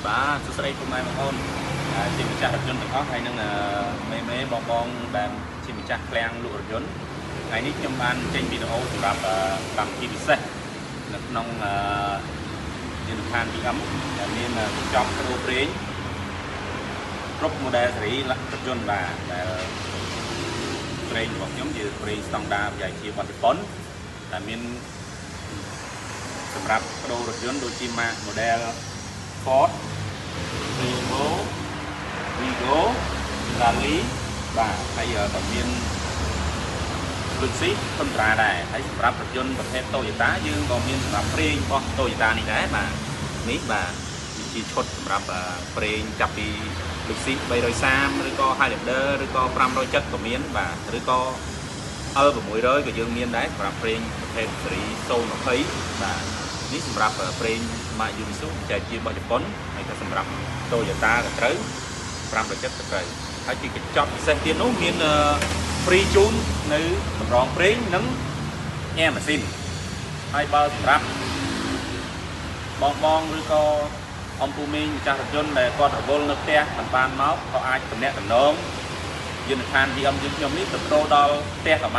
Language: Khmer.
បាទសួស្តីពុកម៉ែបងប្អូនជាម្ចាស់រថយន្តទាំងអស់ហើយនឹងមេមេបងបងដែលជាម្ចាស់ឃ្លាំងលក់រថយន្តថ្ងៃនេះខ្ញុំបានចេញវីដេអូសម្រាប់កម្មវិធីពិសេសនៅក្នុងយានដ្ឋាន VM ដែលមានកញ្ចប់ប្ដូរប្រេងគ្រប់ model ស៊េរីរថយន្តបាទដែលប្រេងរបស់ខ្ញុំជាប្រេងស្តង់ដារបច្ចេកវិទ្យារបស់ជប៉ុនដែលមានសម្រាប់ប្ដូររថយន្តដូចជាម៉ាក model Ford Prevost Vigo Rally បាទហើយក៏មាន Lexus Tundra ដែរហើយសម្រាប់រថយន្តប្រភេទ Toyota យើងក៏មានសម្រាប់ប្រេងរបស់ Toyota នេះដែរបាទនេះបាទជាឈុតសម្រាប់ប្រេងចាប់ពី Lexus 330ឬក៏ Highlander ឬក៏570ក៏មានបាទឬក៏ L600 ក៏យើងមានដែរសម្រាប់ប្រេងប្រភេទស៊េរី020បាទនេះសម្រាប់ប្រេងម៉ាក Isuzu ចែកជារបស់ជប៉ុនហើយក៏សម្រាប់ Toyota ក៏ត្រូវ570ក៏ត្រូវហើយជាកញ្ចប់ពិសេសទៀតនោះមាន free ជូននៅតម្រងប្រេងនិងញ៉ែម៉ាស៊ីនហើយបើសម្រាប់បងបងឬក៏អំពូមីងម្ចាស់រថយន្តដែលគាត់រវល់នៅផ្ទះមិនបានមកក៏អាចតំណាក់តំណងយានដ្ឋាន VM យើងខ្ញុំនេះទៅប្ដូរដល់ផ្ទះក៏បាន។